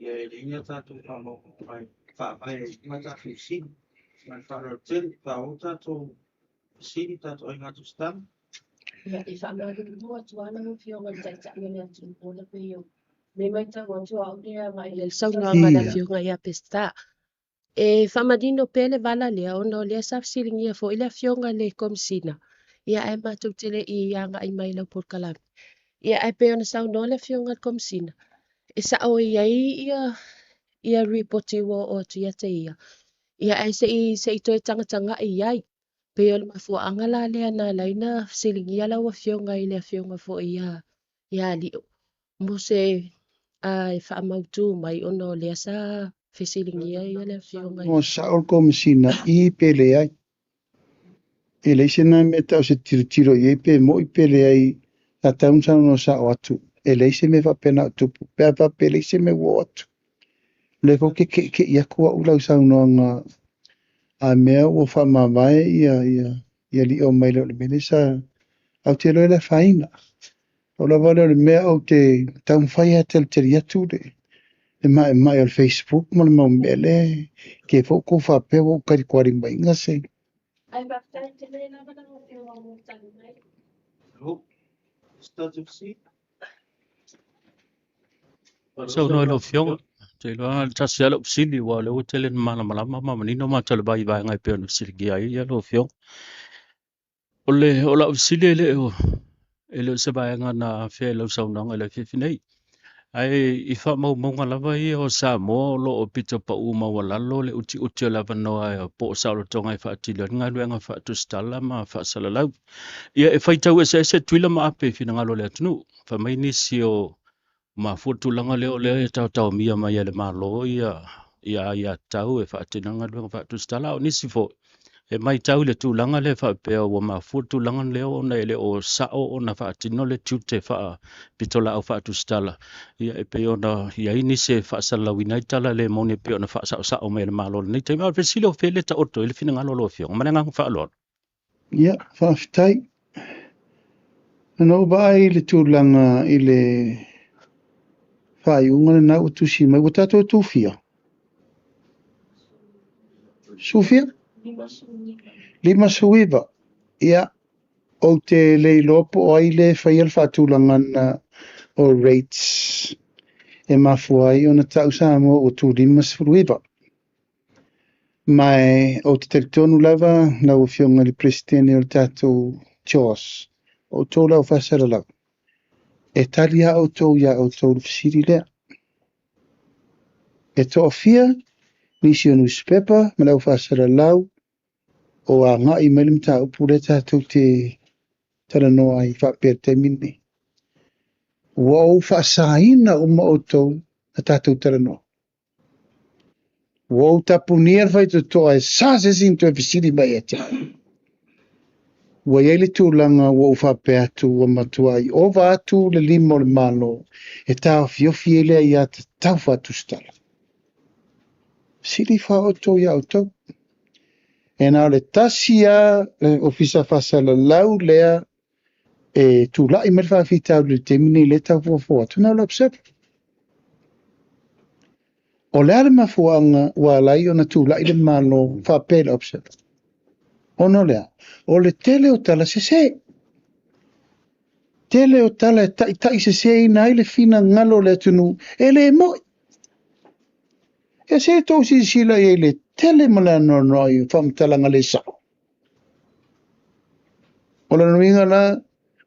ia e leai ni a tatou faamaumauga e faavae ai i luga tatou fesili. Ma le faaaloalo tele, faaauau tatou fesili tatou aiga tusitala. Ia, e faamalulu atu lava lau Afioga i le Taitai o le atunuu ona pei o le matau atu au lea agai i le saunoaga a le Afioga ia Peseta. E faamanino pea le vala lea ona o lea sa fesiligia foi le Afioga i le Komesina, ia ae matou te le i agai mai i lau polokalame. Ia ae pei ona saunoa le Afioga i le Komesina, e sao i ai ia ia ripoti ua oo atu ia te ia. Ia ae se i toe tagatagai i ai. Pei o le mafuaaga la lea na ala ai na fesiligia lau Afioga i le Afioga foi ia Lio mo se e faamautu mai ona o lea sa fesiligia ia le Afioga. O sao le Komesina i pe leai. E leai se na mea tau se tilotilo i ai pe moi pe leai, sa tau na saunoa sao atu. E leai se mea faapena o tupu, pe a faapea e leai se mea ua oo atu. O lea foi ke keʻikeʻi aku au i lau saunoaga a mea ua faamavae ia ia ia Lio mai le o le mea lea sa au te iloa e le afaina. O lava lea o le mea ou te taumafai lava e talitali atu le maemae o le Facebook ma le mau mea lea ke foi kou faapea ua ou talitualimaina se. Ae faafetai tele lava lau Afioga mo le tali mai. Alo, se tatou fesili? Saunoa i lau Afioga, te iloa le tasi lava lau fesili, aua o lea ua tele na malamalama ma manino matou le vai i vaega e pei ona fesiligia ai lau Afioga. O le o lau fesili e le o se vaega na afea i lau saunoaga i le afiafi nei. Ae i faamaumauga lava ia o Samoa o lo o pito pau maualalo le utiuti o le avanoa po o saolotoga e faatino ai le galuega faatusitala ma faasalalau. Ia e faitau eseese Tutuila ma Ape i finagalo o le atunuu. Fai mai nisi o Mafua le tulaga lea o lea e taotaomia mai e le Malo ia aiatatau e faatino ai galuega faatusitala. A o nisi foi e matau i le tulaga lea faapea ua mafua le tulaga lea ona e le o sao ona faatino le tiute faapitolaau faatusitala, ia e pei ona i ai nisi e faasalalauina ai tala le moni e pei ona faasaosao mai e le Malo i lenei taimi. A o le fesili o fea le taoto ai le finagalo o lau Afioga? Ma le agaga faaaloalo. Ia, faafetai. Na ou vaai i le tulaga i le faaiuga lena ua tusi mai, ua tatou tufia? Sufia? 59. Ia, ou te le iloa po o ai le faia le faatulagaga o rates e mafua ai ona tau Samoa ua tu 59. Ma ou te talitonu lava lau Afioga i le Peresetene o le tatou CHOGM, o outou le au faasalalau, e tali lava outou iā outou i le fesili lea. E toafia nisi o nusipepa ma le au faasalalau o agai mai le mataupu lea tatou te talanoa ai faapea i le taimi lenei. Ua ou faasaina uma outou na tatou talanoa. Ua ou tapunia le faitotoa e sa se isi na toe fesili mai ia te au. Ua i ai le tulaga ua ou faapea atu ua matuai ova atu le lima o le Malo e taofiofi ai le aiatatau faatusitala. Fesili ifo lava outou iā outou. E na o le tasi lava le Ofisa Faasalalau lea e tulai mai le faafitauli i le taimi lenei lea e tau fuafua atu, na o le Observer. O le a le mafuaaga ua ala ai ona tulai le Malo faapea i le Observer? Ona o le a? O le tele o tala sese. Tele o tala e taitaiseseina ai le finagalo o le atunuu e le moi. E se tou silasila i ai i le tele ma le anoanoai o faamatalaga le sao. O lona uiga la,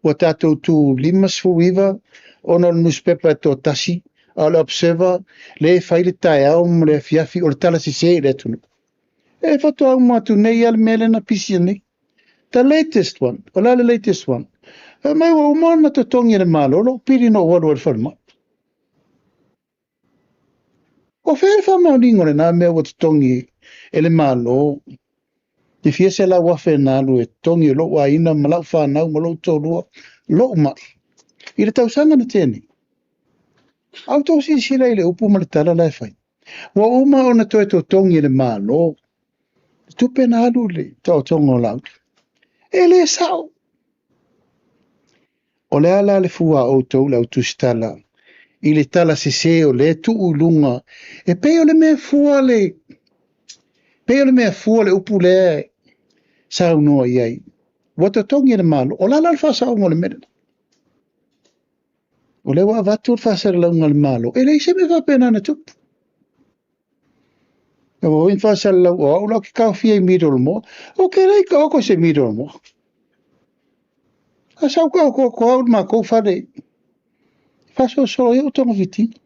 ua tatou tu 59 ona o le nusipepa e toatasi, a o le Observer lea e fai le taeao ma le afiafi o le tala sese i le atunuu. E faatoa uma atu nei lava le mea lea na pisia nei. The latest one. O le a le latest one? Fai mai ua uma ona totogi e le Malo lou pili na ou alu ai i le falemai. O fea le faamaoniga o lena mea ua totogi e le Malo le fia $100,000 na alu e totogi e lou aiga ma lau fanau ma lou toalua lou mai i le tausaga na tea nei? A outou silasila i le upu ma le tala la e fai, ua uma ona toe totogi e le Malo le tupe na alu i le taotoga o Laauli. E le sao. O le a la le fua a outou le au tusitala i le tala sese o lea e tuu i luga e pei o le mea fua le pei o le mea fua le upu lea e saunoa i ai. Ua totogi e le Malo. O le a la le faasaoga o le mea lena? O lea ua avatu le faasalalauga a le Malo, e leai se mea faapena na tupu. E ua oi faasalalau o au la ou te taofia i Middlemore. Ou te le i taoto i se Middlemore. A sa ou taoto atu au i le matou fale e faasolosolo ai ou togafitiga.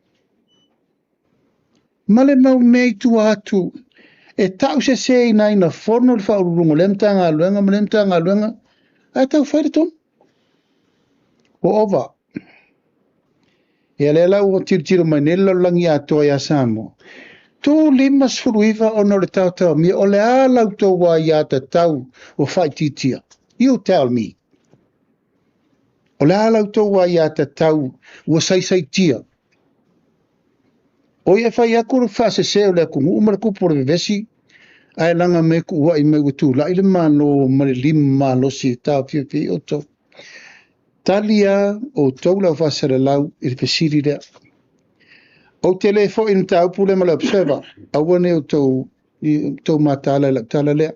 Ma le mau mea i tua atu e tauseseina ai na fono le faauluuluga o lea Matagaluega ma lea Matagaluega ae tau fai le tonu. Ua ova. Ia lea la ua tilotilo mai nei le lalolagi atoa ia Samoa. Tu 59 ona o le taotaomia, o le a la outou aiatatau ua faaitiitia? You tell me. O le a la outou aiatatau ua saisaitia? O ia e fai atu le faasese o le atunuu ma le tupu o le vevesi, ae laga mai kuuai mai ua tulai le Malo ma le lima malosi e taofiofi ai outou. Tali a outou le au faasalalau i le fesili lea. Ou te le foi i le mataupu lea ma le Observer, aua ne i outou, outou mataala i lau tala lea.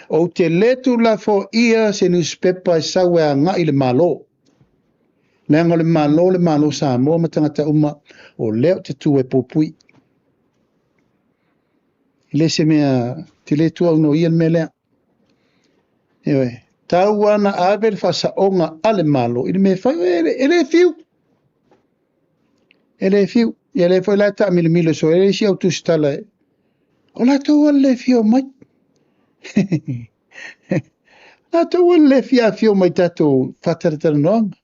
Ou te le tuulafoaia se nusipepa e sau e agai i le Malo. Leaga o le Malo le Malo Samoa ma tagata uma, o lea ou te tu e puipui. E le se mea, te le tuaunoia le mea lea. Ioe, tau lava na ave le faasaoga a le Malo i le mea e fai, e le fiu. E le fiu. Ia lea foi la e taamilomilo soo ai isi au tusitala, o latou lava le le fia omai. Latou lava le le fia afio mai i tatou faatalatalanoaga.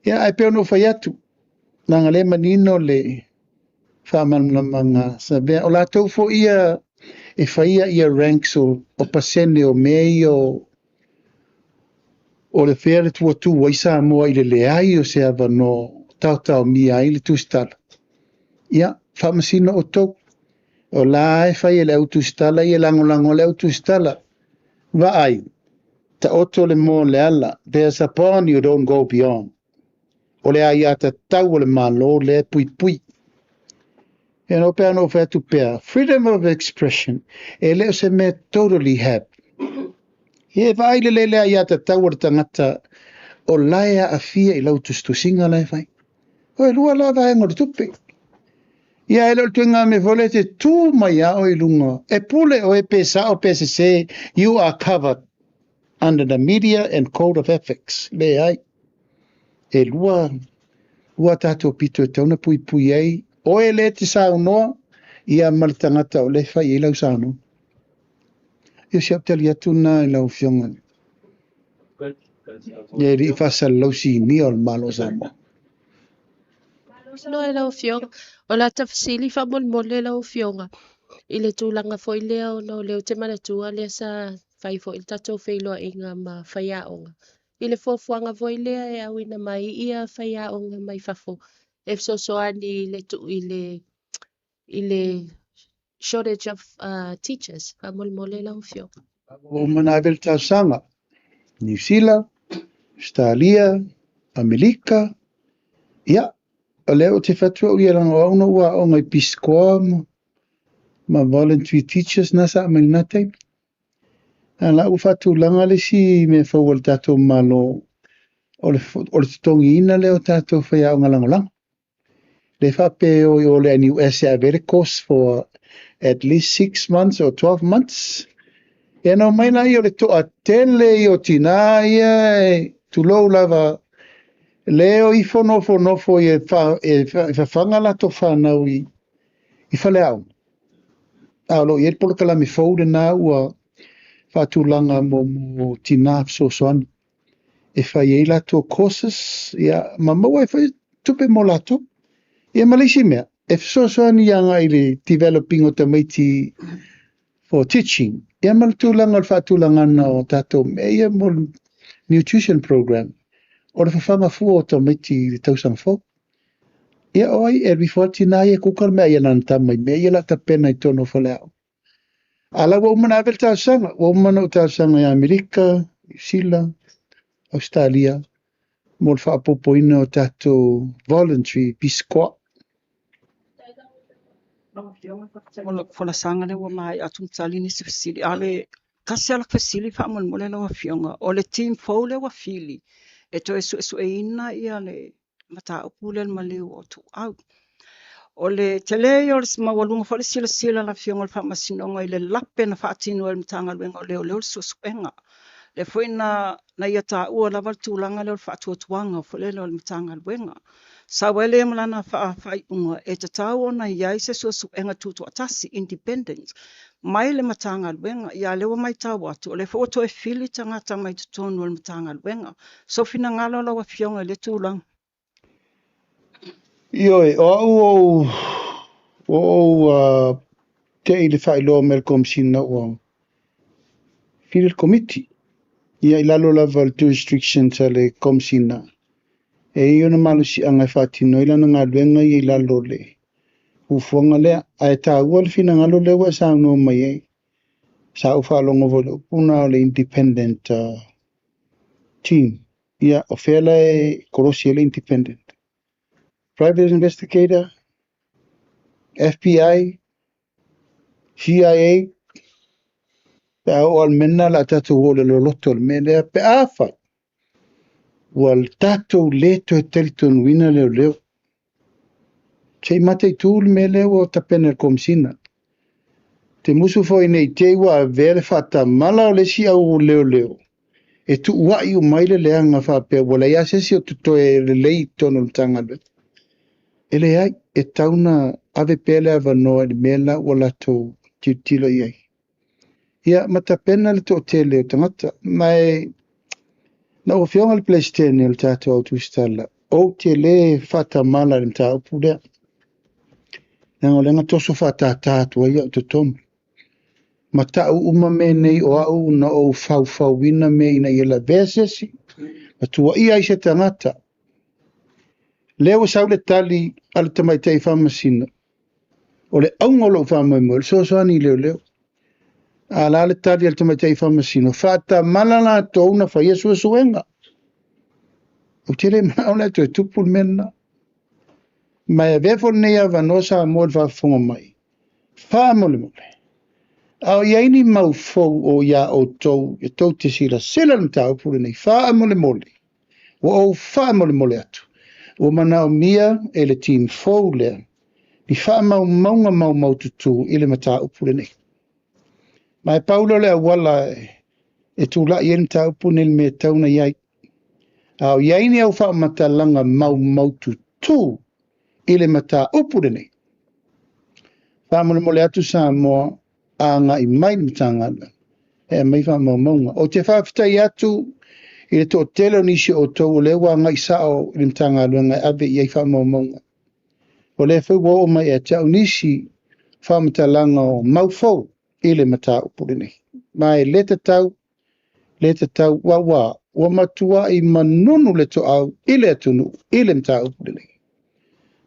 Ia, ae pei ona ou fai atu, Leaga o lea e manino le faamalamalamaga a Savea. O latou foi ia e faia ia ranks o pasene o mea ia o le fea le ua tu ai Samoa i le leai o se avanoa taotaomia ai le tusitala. Ia, faamasino outou. O la e fai e le au tusitala ia lagolago le au tusitala. Vaai, taoto le moa o le ala. There's a bond you don't go beyond. O le aiatatau o le Malo lea e puipui. E no pea no fai atu pea, freedom of expression, e le o se mea totally have. E vaai lelei le aiatatau o le tagata o la e aafia i lau tusitusiga la e fai. O e lua la vaega o le tupe. Ia e le o le tuiga mea foi lea e te tu mai lava oe i luga. E pule oe pe sao pe sese, you are covered under the media and code of ethics. Leai. E lua, lua tatou pito e tatau ona puipui ai oe lea e te saunoa, ia ma le tagata o lea e fai i ai lau saunoaga. Ia o si au tali atu lena i lau Afioga i le alii faasalalau sinia o le Malo o Samoa. Malo noa i lau Afioga. O la ta fesili faamolemole lau Afioga i le tulaga foi lea ona o lea ou te manatua lea sa fai foi le tatou feiloaiga ma faiaoga i le fuafuaga foi lea e auina mai ia faiaoga mai fafo e fesoasoani i le i le i le shortage of teachers faamolemole lau Afioga. Ua uma ona ave le talosaga, Niu Sila, Ausetalia, Amerika, ia, o lea ou te fai atu au ia leaga o au na ou aoga i Pisikoa ma voluntary teachers na sa aumai i lena taimi. A la ua faatulaga le isi mea fou a le tatou Malo, o le totogiina lea o tatou faiaoga lagolago. Le faapea e o i o le NUS e ave ai le course for at least 6 months or 12 months. Ia na omai laia o le toatele ia o tina ia e tulou lava, le o ifo nofonofo e fafaga latou fanau i faleaoga. A o lo o i ai le polokalame fou lena ua faatulaga mo tina fesoasoani e fai ai latou courses, ia, ma maua ai foi tupe mo latou. Ia ma le isi mea, e fesoasoani agai i le developing o tamaiti for teaching. Ia ma le tulaga o le faatulagaga o tatou mea ia mo le nutrition program, o le fafaga fua o tamaiti i le tausaga fou. Ia o ai, e alu ifo lava le tina ia e kuka le mea ai a lana tama i mea ia o le a tapena i totonu o faleaoga. A la ua uma ona ave le talosaga, ua uma ona ou talosaga i Amerika, Niu Sila, Ausetalia, mo le faaopoopoina o tatou voluntary pisikoa. O lau folasaga lea ua maea atu ma tali nisi fesili. A o le tasi lava lau fesili faamolemole lau Afioga, o le team fou lea ua fili e toe suesueina le mataupu lea o le maliu o Ituau. O le tele ia o le maualuga foi o le silasila a le Afioga i le Faamasinoga i le lape na faatino e le Matagaluega o Leoleo le suesuega. Lea foi na ia taua lava le tulaga lea o le faatuatuaga foi lele o le Matagaluega. Sau ai lea ma lana faaiuga e tatau ona i ai se suesuega tutoatasi, independent, mai le Matagaluega. Ia lea ua matau atu, o lea foi ua toe fili tagata mai totonu o le Matagaluega. Sou finagalo lau Afioga i lea tulaga. Ioe, o au ua ou tei i le faailoa mai e le Komesina ua fili le Komiti. Ia i lalo lava o le jurisdictions a le Komesina, e i ai ona malosiaga e faatino ai lana galuega ia i lalo o le fuafuaga lea. Ae taua le finagalo lea ua e saunoa mai ai. Sa ou faalogo foi i le upu lena o le independent team. Ia, o fea la e kolosi ai le independent? Private investigator, FBI, CIA, pe a oo lava i le mea lena o le a tatou o i le loloto o le mea lea, pe afai ua tatou le toe talitonuina leoleo. Se i mataitu le mea lea ua tapena e le Komesina. Te musu foi nei te i ua avea le faatamala o le isi au leoleo e tuuai uma ai le leaga faapea ua leai lava se isi o totoe lelei i totonu o le Matagaluega. E leai, e tatau ona ave pea le avanoa i le mea la ua latou tilotilo i ai. Ia, ma tapena le toatele o tagata. Ma e, lau Afioga i le Peresetene o le tatou au tusitala, Ou te lē faatamala i le mataupu lea, leaga o lea na toso faatātā atu ai au i totonu. Ma tau uma mea nei o au na ou faufauina mea ina ia lavea se isi, ma tuuaia ai se tagata. Lea ua sau le tali a le tamaitai faamasino, o le auga o lou faamoemoe, o le fesoasoani i leoleo. A o le a le tali a le tamaitai faamasino? Faatamala latou na faia suesuega. Ou te le manao la e toe tupu le mea lena. Ma e avea foi lenei avanoa Samoa i le faafofoga mai, faamolemole, a o i ai ni mau fou o iā outou e tou te silasila i le mataupu lenei, faamolemole, ua ou faamolemole atu, ua manaomia e le team fou lea ni faamaumauga maumaututu i le mataupu lenei. Ma e pau lea o le auala e tulai ai le mataupu lenei i le mea e tatau ona i ai. A o i ai ni au faamatalaga maumaututu i le mataupu lenei, faamolemole atu Samoa agai mai le Matagaluega e aumai faamaumauga. Ou te faafetai atu i le toatele o nisi o outou o lea ua agai sao i le Matagaluega e ave i ai faamaumauga. O lea foi ua oo mai ia te au nisi faamatalaga o mau fou i le mataupu lenei. Ma e le tatau, le tatau, aua ua matuai manunu le toau i le atunuu i le mataupu lenei.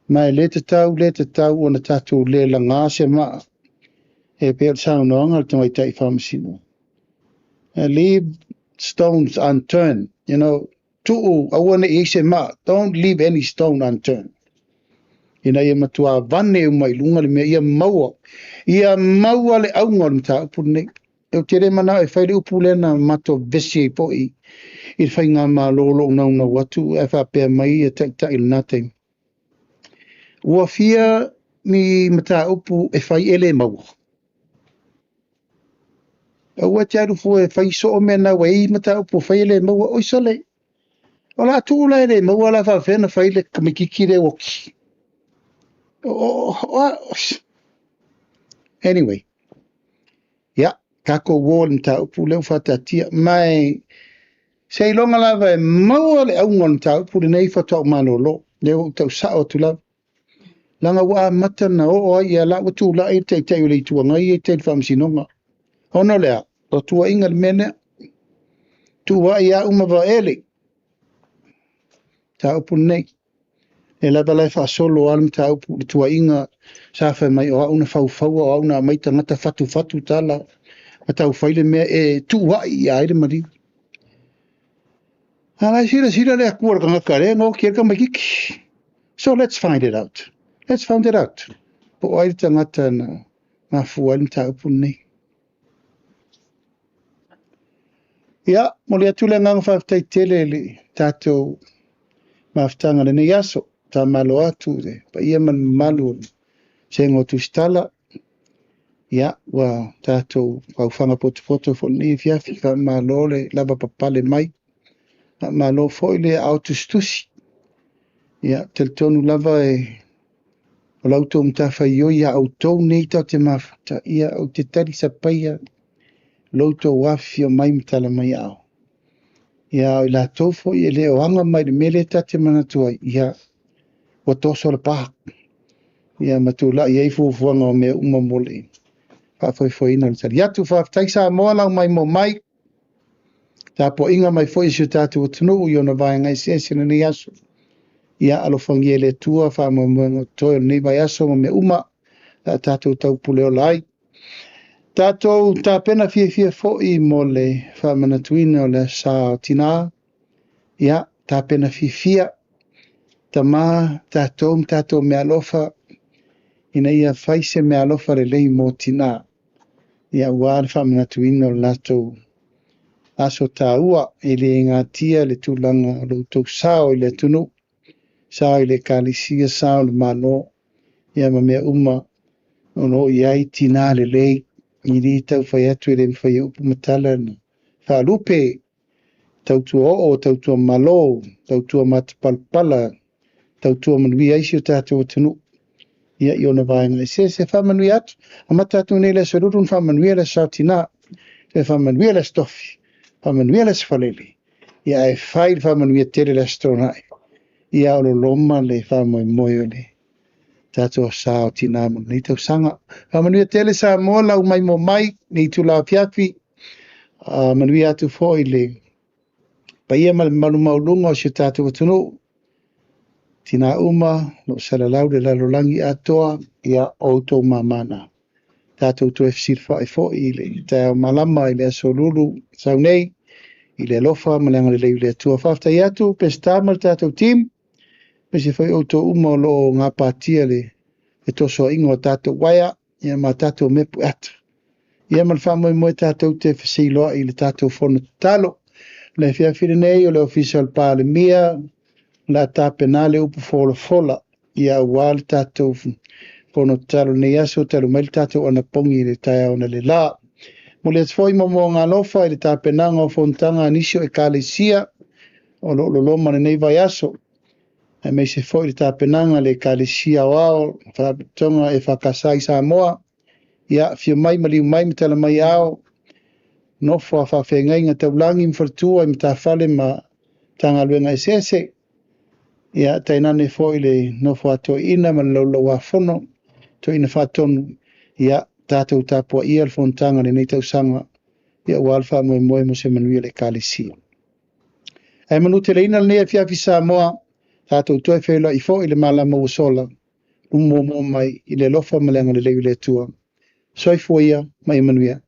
Ma e le tatau, le tatau ona tatou le laga se maa e pei o le saunoaga a le tamaitai faamasino. Leave stones unturned, you know, tuu aua ne i i ai se maa, don't leave any stone unturned. Ina ia matua vane uma i luga le mea, ia maua, ia maua le auga o le mataupu lenei. Ou te le manao e fai le upu lea na matou vevesi ai foi i le faigamalo o lo o naunau atu ae faapea mai ia taitai i lena taimi. Ua fia ni mataupu e fai e le maua. Aua te alu fua e fai soo mea na ua i mataupu e fai e le maua. Oi sole, o la tuu la e le maua la faapefea ona fai le tamaitiiti lea ua oti. Anyway, ia, tatou o i le mataupu lea ua faataatia. Ma e seiloga lava e maua le auga o le mataupu lenei faatoa ou malolo. Lea ua ou tausao atu lava. Leaga ua amata na oo ai ia la ua tulai le taitai o le Itu Agai e tai i le faamasinoga. Ona o le a? O tuuaiga le mea lea. Tuuai au ma Vaele. Mataupu lenei. E lava la e faasolo lava le mataupu i le tuuaiga sa fai mai o au na faufaua, o au na aumai tagata fatufatu tala ma taufai le mea e tuuai ia ai le maliu. A la e silasila le Atua i le tagata lea na oti ai le tamaitiiti. So let's find it out. Let's find it out. Po o ai le tagata na mafua ai le mataupu lenei. Ia, momoli atu le agaga faafetai tele i le tatou mafutaga i lenei aso. Faamalo atu i le paia ma le mamalu o le Vasega o Tusitala. Ia, ua tatou faufaga potopoto foi i lenei afiafi. Faamalo le lavapapale mai. Faamalo foi le aao tusitusi. Ia, talitonu lava e o la outou matafaioi ia outou nei tatou te mafuta. Ia, ou te talisapaia lo outou afifio mai ma tala mai aao. Ia, o i latou foi e le o aga mai i le mea lea ta te manatu ai, ia, ua toso le pa. Ia, ma tulai ai fuafuaga o mea uma mo le faafoefoeina o le tali atu. Faafetai Samoa lau mai mo mai. Tapuaiga mai foi i si o tatou atunuu i ona vaega eseese i lenei aso. Ia, alofagia e le Atua faamoemoega o totoe o lenei vaiaso ma mea uma o le a tatou taupuleola ai. Tatou tapena fiafia foi mo le faamanatuina o le Aso Sa o Tina. Ia, tapena fiafia, tama, tatou ma tatou meaalofa, ina ia fai se meaalofa lelei mo tina. Ia, aua le faamanatuina o le latou aso taua, e le gatia le tulaga o lo outou sao i le atunuu, sao i le ekalesia, sao i le Malo, ia ma mea uma o lo o i ai tina lelei, i le tau fai atu e le mafai e upu ma tala na faalupe, tautua oo, tautua malo, tautua matapalapala, tautua manuia ai si o tatou atunuu. Ia, i ona vaega eseese, faamanuia atu. Amata atu nei le aso lulu na faamanuia le Aso Sa o Tina, toe faamanuia le Aso Tofi, faamanuia le Aso Faraile, ia ae fai le faamanuia tele le Aso Toonai. Ia o loloma le faamoemoe o le tatou sa o tina mo lenei tausaga. Faamanuia tele Samoa lau mai mo mai nei itula afiafi. Manuia atu foi le paia ma le mamalu maualuga o si o tatou atunuu. Tina uma, lo o salalau le lalolagi atoa, ia o outou mamana. Tatou toe fesilafai foi i le taeao malama i le aso Lulu sau nei, i le alofa ma le agalelei o le Atua. Faafetai atu Peseta ma le tatou team, aemaise foi outou uma o lo o gapatia le fetosoaina o tatou uaea, ia ma tatou mepu e ata. Ia ma le faamoemoe tatou te feseiloai i le tatou fono tatalo. O le afiafi lenei o le Ofisa o le Palemia, o le a tapena le upu folafola, ia aua le tatou fono tatalo lenei aso, talu mai le tatou anapogi i le taeao analeila. Momoli atu foi moomooga alofa i le tapenaga o fonotaga a nisi o ekalesia o lo o loloma lenei vaiaso, aemaise foi le tapenaga a le Ekalesia Aoao, Faalapotopotoga EFKS i Samoa. Ia, afio mai, maliu mai ma tala mai ao, nofo a faafeagaiga taulagi ma faletua i matafale ma Matagaluega eseese. Ia, tainane foi le nofo a toeaiina ma le laulauafono, toeaina faatonu. Ia, tatou tapuaia le fonotaga i lenei tausaga, ia aua le faamoemoe mo se manuia o le Ekalesia. Ae manuteleina lenei afiafi Samoa, tatou toe feiloai foi i le malama ua sola, luma muamua mai i le alofa ma le agalelei o le Atua. Soifua ia ma ia manuia.